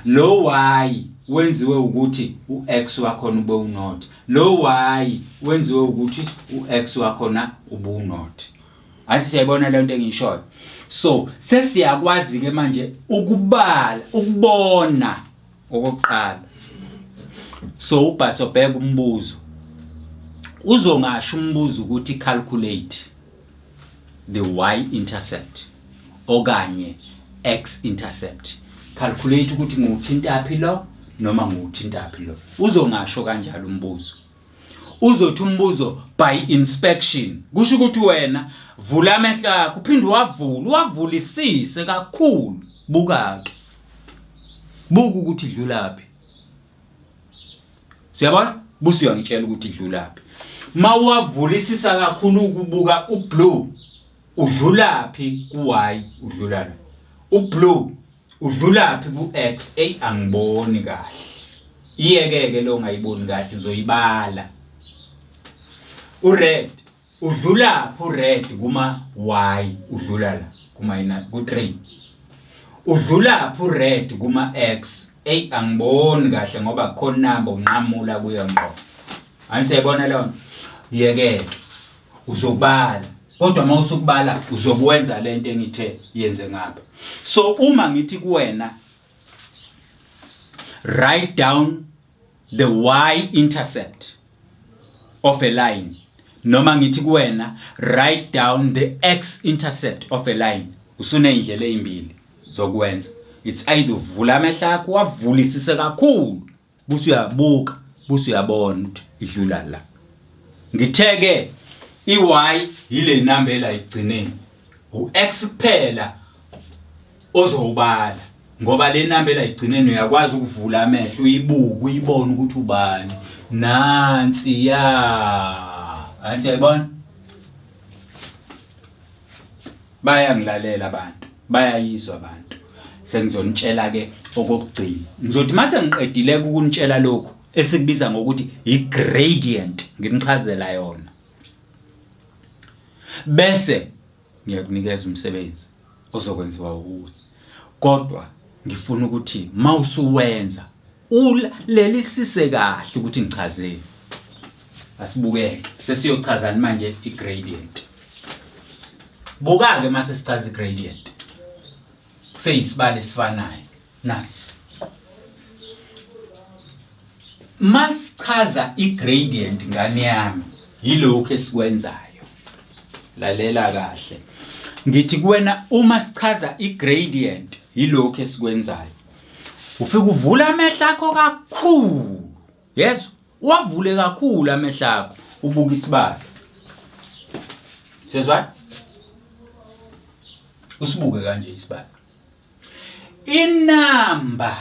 Lo y wenziwe ukuthi u-x wakhona ube u-not. Lo y wenziwe ukuthi u-x wakhona ubu-not. Athi siyayibona le nto engiyishoyo. So sesiyakwazi ke manje ukubala, ukubona okokuqala. So ubhasobheka umbuzo. Uzongasho umbuzo ukuthi calculate the y intercept okanye x intercept. Calculate ukuthi ngiwuthintaphi lo noma ngiwuthintaphi lo. Uzongasho kanjalo umbuzo. Uzothi umbuzo by inspection. Kusho ukuthi wena vula amehlo akho uphinde uwavule, uwavulisise kakhulu. Buka ke. Buka ukuthi idlulaphi. Siyabona? Busi uyangitshela ukuthi idlulaphi. Mawuwavulisisa kakhulu ukubuka ublue udlulaphi ku-y udlula la. Ublue udlulaphi ku-x? Ey angiboni kahle. Iyeke-ke lo ongayiboni kahle uzoyibala. Ured udlulaphi ured kuma y udlula la kuma ku-3. Udlulaphi ured kuma x? Ey angiboni kahle ngoba kukhona number unqamula kuyo ngqo. Anisayibona leyo nto? Yeke uzobala. Kodwa uma usukubala uzokwenza lento engithe yenze ngapha. So uma ngithi kuwena write down the y intercept of a line noma ngithi kuwena write down the x intercept of a line, usuneyindlela ezimbili zokwenza. It's either uvula amehlo akho wavulisise kakhulu buse uyabuka buse uyabona ukuthi idlula la. Ngithe ke i-y yile number ela ekugcineni, u-x kuphela ozowubala ngoba le number ela ekugcineni uyakwazi ukuvula amehlo uyibuke uyibone ukuthi ubani. Nansi ya, anti uyayibona? Bayangilalela abantu, bayayizwa abantu. Sengizonitshela ke okokugcina. Ngizothi mase ngiqedile ukunitshela lokhu esikubiza ngokuthi i-gradient, nginichazela yona. Bese ngiyakunikeza umsebenzi ozokwenziwa uwe. Kodwa Ngifuna ukuthi mawusuwenza ulelisise kahle ukuthi ngichazeni. Asibukeke. Sesiyochazani manje i-gradient. Buka-ke mase sichaza i-gradient. Kuseyisibalo esifanayo. Nasi. Masichaza i-gradient ngane yami yilokhu esikwenzayo. Lalela kahle. Ngithi kuwena uma sichaza i-gradient yilokhu esikwenzayo. Ufike uvula amehlo akho kakhulu. Yezwa? Wavule kakhulu amehlo akho ubuka isibalo. Sezwa? Usibuke kanje isibalo. Inamba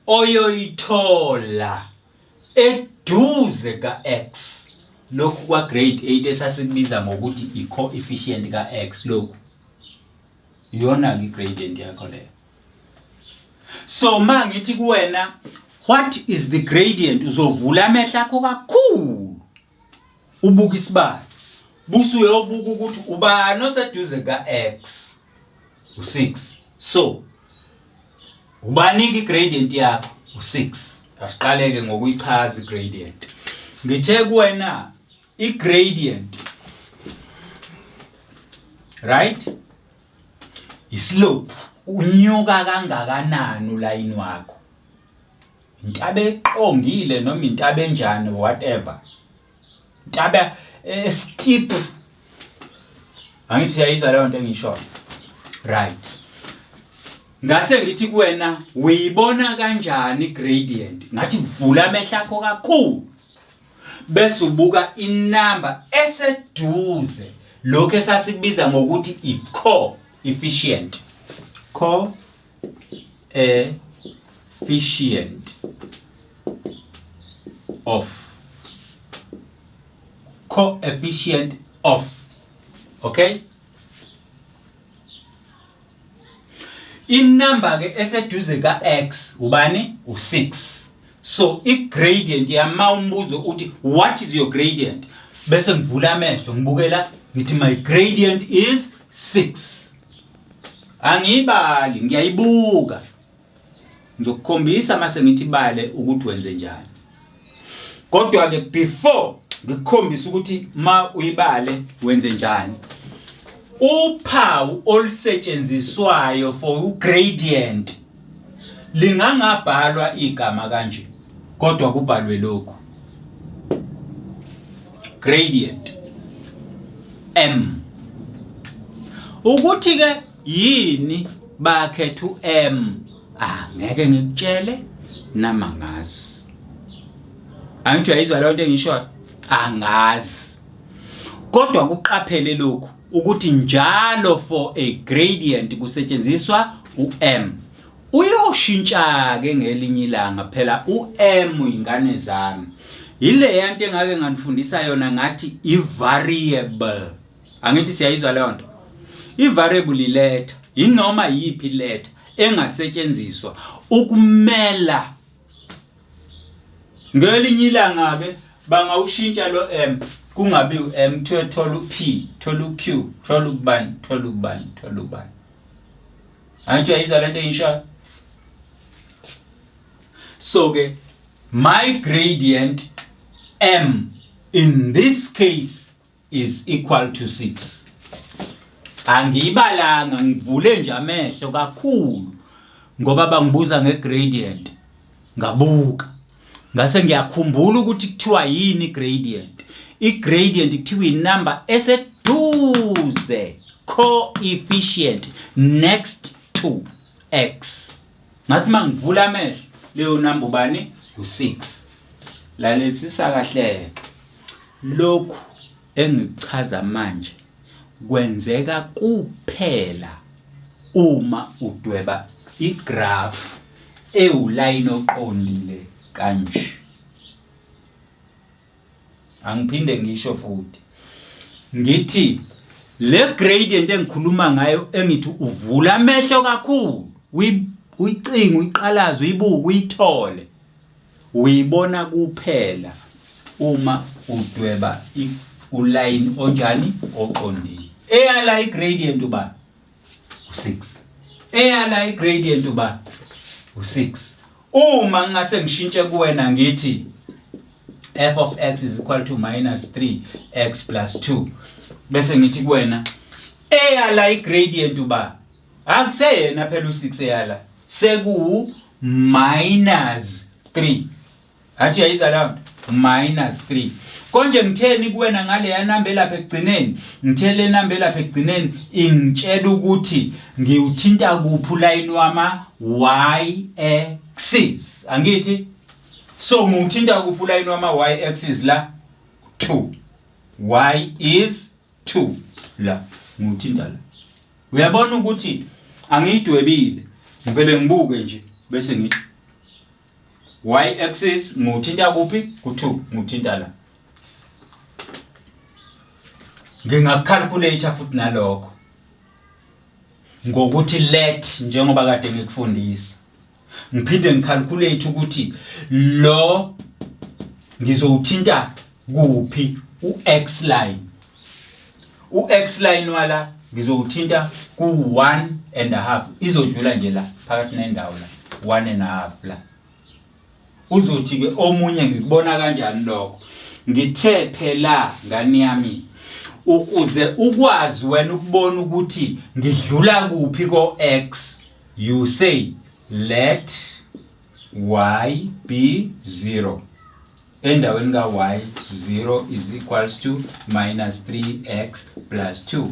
oyoyithola eduze ka-x lokhu kwa-grade 8 esasikubiza ngokuthi i-coefficient ka-x lokhu iyona-ke i-gradient yakho leyo. So ma ngithi kuwena what is the gradient, uzovula amehlo akho kakhulu ubuka isibalo buse uyobuka ukuthi ubani oseduze ka-x u-6. So ubanike i-gradient yakho u-6. Asiqaleke ngokuyichaza i-gradient. Ngithe kuwena i-gradient, right, islope, unyuka kangakanani ulayini wakho, intaba eqongile noma intaba enjani, whatever, intaba steep. Angithi uyayizwa leyo nto engishoyo? Right. Ngase ngithi kuwena uyibona kanjani gradient? Ngathi vula amehlo akho kakhulu bese ubuka inamba eseduze, lokho esasikubiza ngokuthi i-coefficient, coefficient of, coefficient of, okay. Inamba ke eseduze ka-x ubani? U-6. So i-gradient yama umbuzo uthi what is your gradient, bese ngivula amehlo ngibukela ngithi my gradient is 6. Angiyibali, ngiyayibuka. Ngizokukhombisa mase ngithi bale ukuthi wenze njani. Kodwa ke before ngikukhombisa ukuthi ma uyibale wenze njani, uphawu olusetshenziswayo for ugradient lingangabhalwa igama kanje, kodwa kubhalwe lokhu gradient m. Ukuthi ke yini bakhetha u-m, angeke ngikutshele nama ngazi. Angithi uyayizwa leyo nto engishoyo? Angazi. Kodwa kuqaphele lokhu ukuthi njalo for a gradient kusetshenziswa u-m. Uyoshintsha-ke ngelinye ilanga phela u-m, ingane zami. Yileya nto engake nganifundisa yona ngathi i-variable. Angithi siyayizwa leyo nto? I-variable iletha, yinoma yiphi iletha engasetshenziswa ukumela. Ngelinye ilanga-ke bangawushintsha lo M, kungabi u-M, kuthiwe thola u-P, thola u-Q, thola ukubani, thola ukubani, thola ukubani. Angithi uyayizwa lento engishoyo? So ke my gradient M in this case is equal to 6. Angiyibalanga, ngivule nje amehlo kakhulu ngoba bangibuza ngegradient, ngabuka ngase ngiyakhumbula ukuthi kuthiwa yini igradient. I-gradient kuthiwa inumber eseduze, coefficient next to x. Ngathi mangivula amehlo leyo number ubani? U6. Lalelisisa kahle lokhu engikuchaza manje, kwenzeka kuphela uma udweba igraph ewulayini oqondile kanje. Angiphinde ngisho futhi ngithi le gradient engikhuluma ngayo, engithi uvula amehlo kakhulu, uyicinge, uyiqalaze, uyibuke, uyithole, uyibona kuphela uma udweba ulayini onjani? Oqondile. Eyala i-gradient uba u-6, eyala i-gradient uba U6. Uma ngingase ngishintshe kuwena ngithi f of x is equal to minus 3 x plus 2, bese ngithi kuwena eyala igradient uba akuseyena phela u6, eyala seku minus 3. Athi uyayizwa leyo nto, minus 3. Konje ngitheni kuwena ngaleya namba elapha ekugcineni? Ngithe le namba elapha ekugcineni ingitshela ukuthi ngiwuthinta kuphi ulayini wama y axis, angithi? So ngiwuthinta kuphi ulayini wama y axis la? 2. Y is 2 la, ngiwuthinta la. Uyabona ukuthi angiyidwebile, ngivele ngibuke nje bese ngithi y axis ngiwuthinta kuphi? Ku-2, ngiwuthinta la. Ngingacalculate futhi nalokho ngokuthi let, njengoba kade ngikufundisa, ngiphinde ngicalculate ukuthi lo ngizowuthinta kuphi u-x line. U-x line wala ngizowuthinta ku-1 and a half, izodlula nje la phakathi nendawo la, 1 and a half la. Uzothi-ke omunye, ngikubona kanjani lokho? Ngithe phela ngani yami, ukuze ukwazi wena ukubona ukuthi ngidlula kuphi ko-x, you say let y be 0, endaweni ka-y 0 is equals to minus 3x plus 2.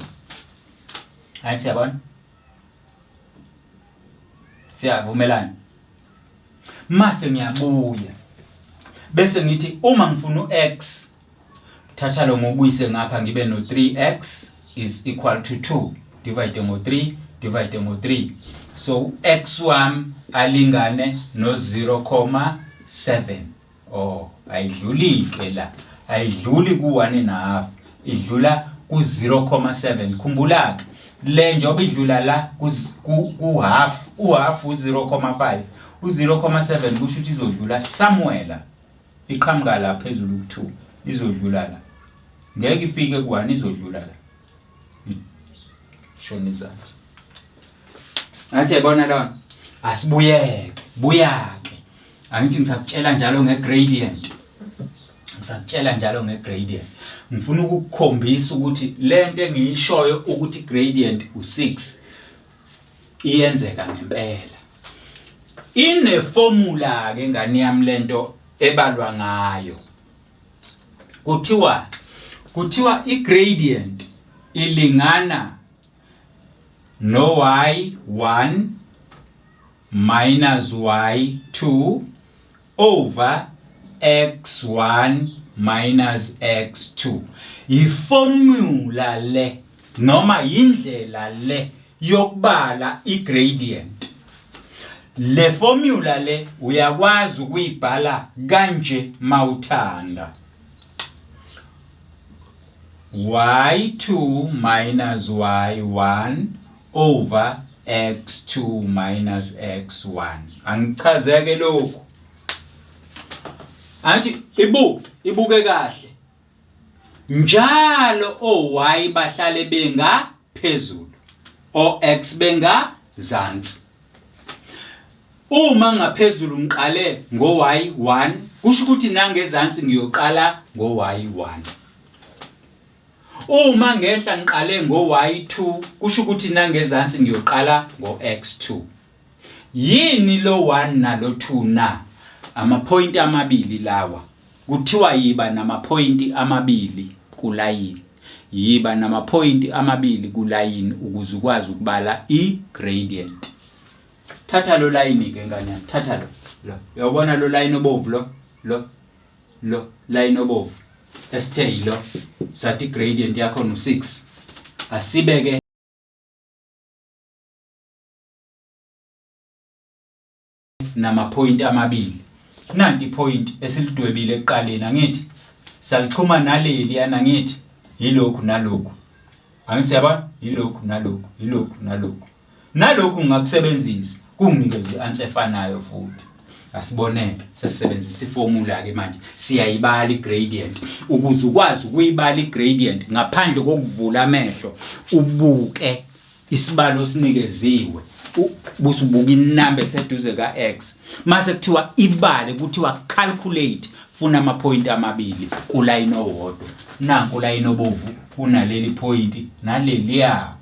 Angithi siyabona, siyavumelana? Mase ngiyabuya bese ngithi uma ngifuna u-x, thatha lo ngokuyise ngapha, ngibe no 3x is equal to 2, divide ngo-3, divide ngo-3, so x wami alingane no 0,7. Oh, ayidluli-ke la, ayidluli ku-1 and a half, idlula ku-0,7. Khumbula-ke le njengoba idlula la ku-half, u-half u-0,5, u-0,7 kusho ukuthi izodlula somewhere la, iqhamuka la phezulu ku-2, izodlula la, ngeke ifike ku-1, izodlula la, shona izansi. Ngathi yayibona lona. Asibuyeke, buya-ke. Angithi ngisakutshela njalo nge-gradient, ngisakutshela njalo nge-gradient. Ngifuna ukukukhombisa ukuthi le nto engiyishoyo ukuthi gradient u-6 iyenzeka ngempela. Ineformula-ke ngane yami lento ebalwa ngayo. Kuthiwa i-gradient ilingana no y1 minus y2 over x1 minus x2. Iformula le noma indlela le yokubala igradient. Le formula le uyakwazi ukuyibhala kanje mawuthanda: y2 minus y1 over x2 minus x1. Angichazeke lokhu. Angithi ibuke, ibuke kahle. Njalo o-y bahlale benga phezulu, o-x benga zansi. Uma ngaphezulu ngiqale ngo-y1, kusho ukuthi nangezansi ngiyoqala ngo-y1. Uma ngenhla ngiqale ngo-y2, kusho ukuthi nangezansi ngiyoqala ngo-x2. Yini lo 1 nalo 2 na? Amaphoyinti amabili lawa. Kuthiwa yiba namaphoyinti amabili kulayini. Yiba namaphoyinti amabili kulayini ukuze ukwazi ukubala i-gradient. Thatha lo layini ke ngane yami, thatha lo. Lo. Uyawubona lo layini obovu lo? Lo. Lo layini obovu. Esithe yilo. Sathi gradient yakho no 6. Asibeke namaphoyinti amabili. Nanti iphoyinti esilidwebile ekuqaleni, angithi? Salixhuma naleli yana, angithi? Yilokhu nalokhu. Angithi siyabona? Yilokhu nalokhu, yilokhu nalokhu. Nalokhu ngingakusebenzisa kunginikeze i-answer efanayo futhi. Asiboneke, sesisebenzisa iformula ke manje. Siyayibala igradient. Ukuze ukwazi ukuyibala igradient ngaphandle kokuvula amehlo, ubuke isibalo sinikeziwe. Busubuka inamba eseduze ka-x. Mase kuthiwa ibale, kuthiwa calculate, funa amaphoyinti amabili kulayini owodwa. Nanku ulayini obovu, kunaleli phoyinti naleliya.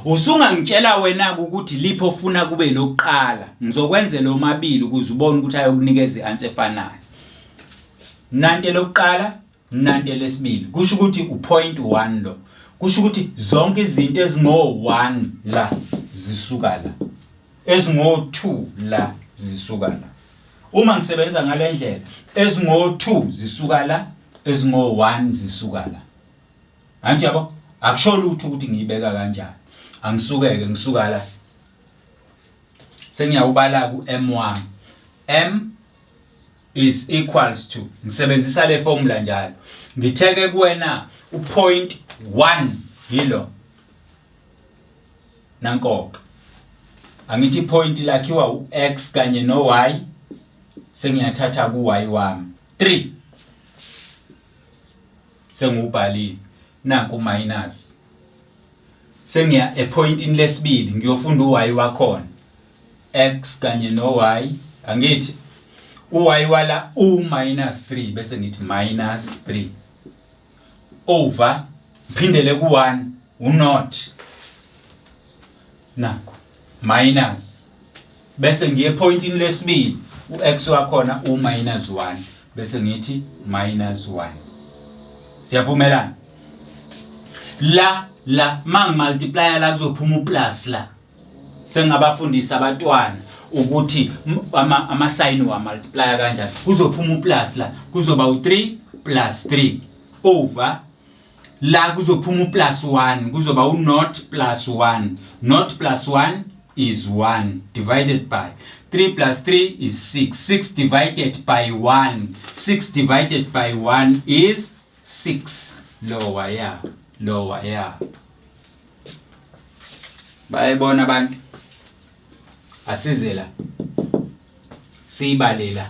Usungangitshela wena-ke ukuthi liphi ofuna kube lokuqala. Ngizokwenzela omabili ukuze ubone ukuthi ayokunikeza i-answer efanayo. Nanti elokuqala, nanti elesibili. Kusho ukuthi u-point 1 lo. Kusho ukuthi zonke izinto ezingo-1 la zisuka la. Ezingo-2 la zisuka la. Uma ngisebenza ngale ndlela, ezingo-2 zisuka la, ezingo-1 zisuka la. Angithi yabo? Akusho lutho ukuthi ngiyibeka kanjani. Angisukeke ngisuka la. Sengiyawubala ku-M wami. M is equals to, ngisebenzisa le formula njalo. Ngitheke kuwena u-point 1 yilo. Nankoke. Angithi ipoint lakhiwa u-x kanye no-y, sengiyathatha ku-y wami. 3 sengiwubhalile. Nanku minus. Sengiya epointini lesibili ngiyofunda u-y wakhona. X kanye no-y, angithi u-y wala u minus 3, bese ngithi minus 3 over, ngiphindele ku-1, u-not, nakho minus, bese ngiye epointini lesibili, u-x wakhona u-minus 1, bese ngithi minus 1. Siyavumelana la? La mangimultiplya la kuzophuma uplus la. Sengabafundisa abantwana ukuthi ama-sign wa multiplya kanjani. Kuzophuma uplus la, kuzoba u-3 plus 3 over, la kuzophuma uplus 1, kuzoba u-not plus 1. Not plus 1 is 1, divided by 3 plus 3 is 6. 6 divided by 1, 6 divided by 1 is 6. Lower ya, lower ya. Bayayibona abantu? Asize la, siyibale la.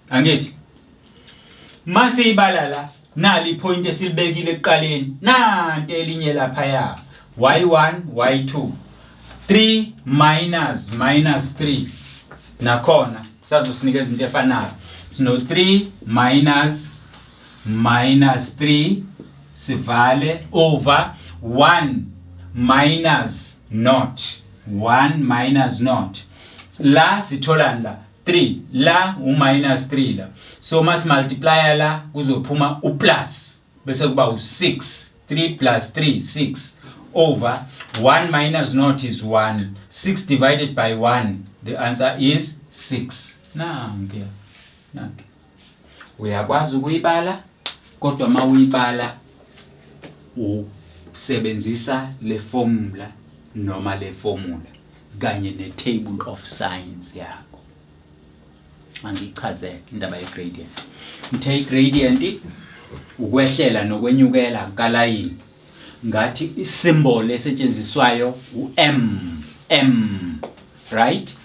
Angithi masiyibala la, nali ipoint esilibekile ekuqaleni, nanti elinye laphaya, y1 y2, 3 minus minus 3, nakhona sazosinikeza into efanayo. Sino 3 minus minus 3, sivale, over 1 minus not, 1 minus not. La sitholani la? 3 la, u-minus 3 la. So masimultiplya la kuzophuma uplus, bese kuba u-6. 3 plus 3, 6, over 1 minus not is 1. 6 divided by 1, the answer is 6. Nanke, nanke. Uyakwazi ukuyibala, kodwa uma uyibala usebenzisa le formula noma le formula kanye ne table of signs yakho. Angichazeke indaba ye gradient. Ngithe i-gradient ukwehlela nokwenyukela kalayini. Ngathi isymbol esetshenziswayo u-M, M, right?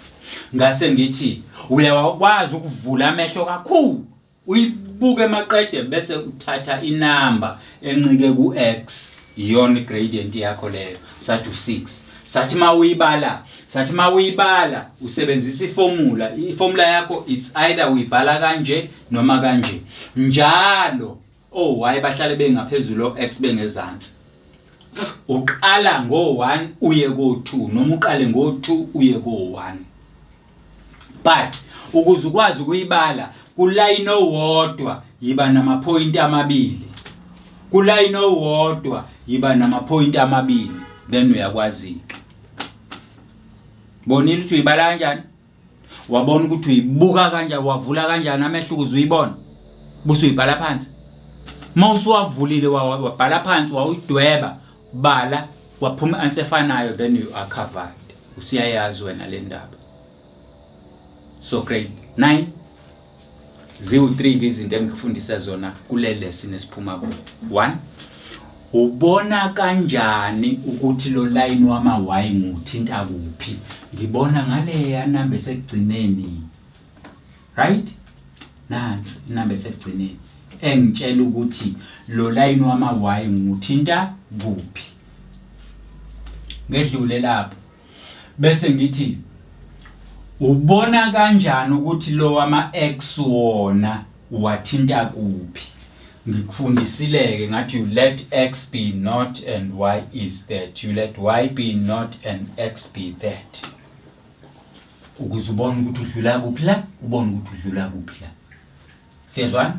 Ngase ngithi uyakwazi ukuvula amehlo kakhulu, uyibuke maqede, bese uthatha inamba encike ku-x, iyona i-gradient yakho leyo. Sathi u-6. Sathi mawuyibala, sathi mawuyibala usebenzisa iformula. Iformula yakho, it's either uyibhala kanje noma kanje. Njalo o-y bahlale bengaphezulu, o-x bengezansi. Uqala ngo-1 uye ko-2, noma uqale ngo-2 uye ko-1, but ukuze ukwazi ukuyibala kulayini owodwa, yiba namaphoyinti amabili. Kulayini owodwa yiba namaphoyinti amabili, then uyakwazi-ke. Bonile ukuthi uyibala kanjani? Wabona ukuthi uyibuka kanjani? Wavula kanjani amehlo ukuze uyibone? Buse uyibhala phansi. Uma usuwavulile, wabhala phansi, wawuyidweba, bala, waphuma i-answer efanayo, then you are covered. Usuyayazi wena le ndaba. So grade 9, ziwu-3 izinto engikufundise zona kule lesson esiphuma kuyo. 1, ubona kanjani ukuthi lo line wama-y nguthinta kuphi? Ngibona ngaleya namba esekugcineni, right? Nansi inamba esekugcineni engitshela ukuthi lo line wama-y nguthinta kuphi. Ngedlule lapho. Bese ngithi ubona kanjani ukuthi lo wama x wona uwathinta kuphi? Ngikufundisileke ngathi you let x be not and y is that. You let y be not and x be that. Ukuze ubone ukuthi udlula kuphi la, ubone ukuthi udlula kuphi la. Siyezwana?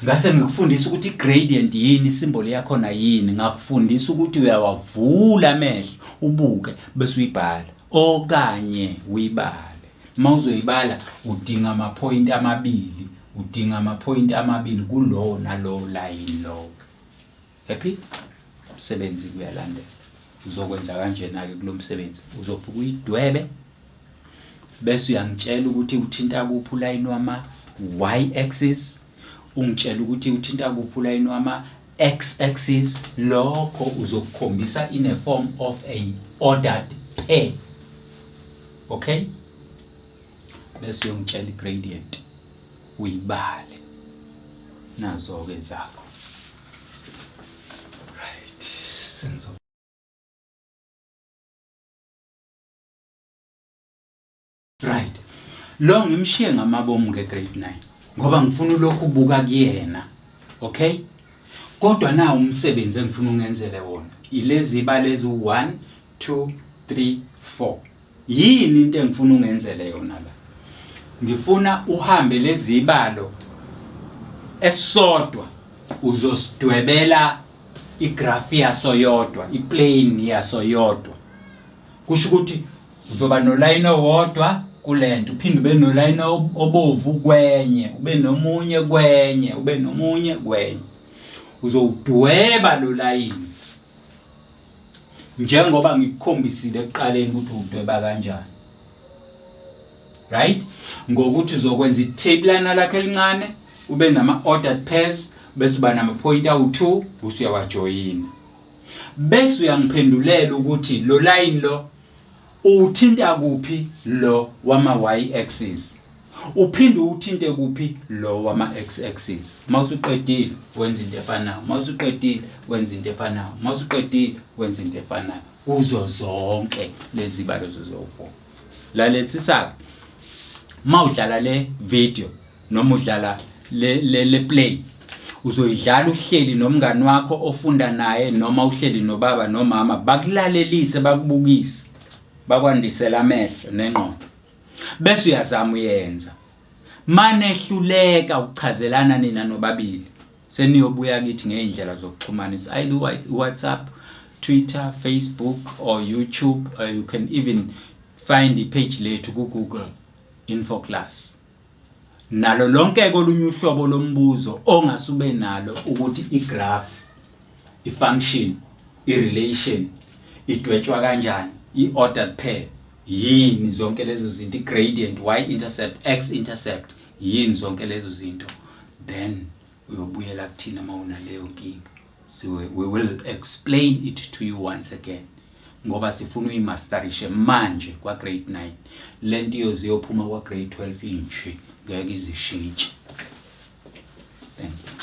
Ngase ngikufundisa ukuthi i-gradient yini, isimboli yakhona yini. Ngakufundisa ukuthi uyawavula amehlo ubuke bese uyibhala okanye uyibale. Uma uzoyibala udinga amaphoyinti amabili, udinga amaphoyinti amabili kulowo nalowo layini lowo. Happy? Umsebenzi kuyalandela. Uzokwenza kanjena-ke kulo msebenzi. Uzofika uyidwebe bese uyangitshela ukuthi uthinta kuphi ulayini wama y axis, ungitshela ukuthi uthinta kuphi ulayini wama x axis. Lokho uzokukhombisa in a form of a ordered pair. Okay? Bese uyongitshela i-gradient uyibale. Nazo-ke zakho. Right, senzo Right. Lo ngimshiye ngamabomu ke grade 9 ngoba ngifuna ulokhu ubuka kuyena. Okay? Kodwa na umsebenzi engifuna ungenzele wona. Ilezi balezi 1 2 3 4. Yini into engifuna ungenzele yona la? Ngifuna uhambe lezi ibalo esisodwa uzosidwebela igraph yaso yodwa, iplane yaso yodwa. Kusho ukuthi uzoba nolayini owodwa kulento, uphinde ube nolayini obovu kwenye, ube nomunye kwenye, ube nomunye kwenye. Uzowudweba lo layini njengoba ngikukhombisile ekuqaleni ukuthi udweba kanjani. Right? Ngokuthi uzokwenza ithebulana lakhe elincane, ube nama ordered pairs, bese uba nama point awu-2, bese uyawajoyina. Bese uyangiphendulela ukuthi lo line lo uwuthinta kuphi lo wama y axis. Uphinde uwuthinte kuphi lo wama x axis. Uma usuqedile wenza into efanayo. Uma usuqedile wenza into efanayo. Uma usuqedile wenza into efanayo. Kuzo zonke lezi balo zozo-4. Lalelisisa-ke. Uma udlala le video noma udlala le, le, le play uzoyidlala uhleli nomngani wakho ofunda naye noma uhleli nobaba nomama bakulalelise bakubukise bakwandisele amehlo nengqondo bese uyazama uyenza manehluleka ukuchazelana nina nobabili seniyobuya kithi ngey'ndlela zokuxhumana it's either WhatsApp Twitter Facebook or YouTube or you can even find i-page lethu ku-Google Info Class nalo lonke kolunye uhlobo lombuzo ongase ube nalo ukuthi i-graph i-function i-relation idwetshwa kanjani i-ordered pair yini zonke lezo zinto i-gradient y intercept x intercept yini zonke lezo zinto then uyobuyela kuthina uma unaleyo nkinga so we will explain it to you once again ngoba sifuna uyimasterishe manje kwa grade 9 lento iyoze iyophuma kwa grade 12 inje ngeke izishintshe. Thank you.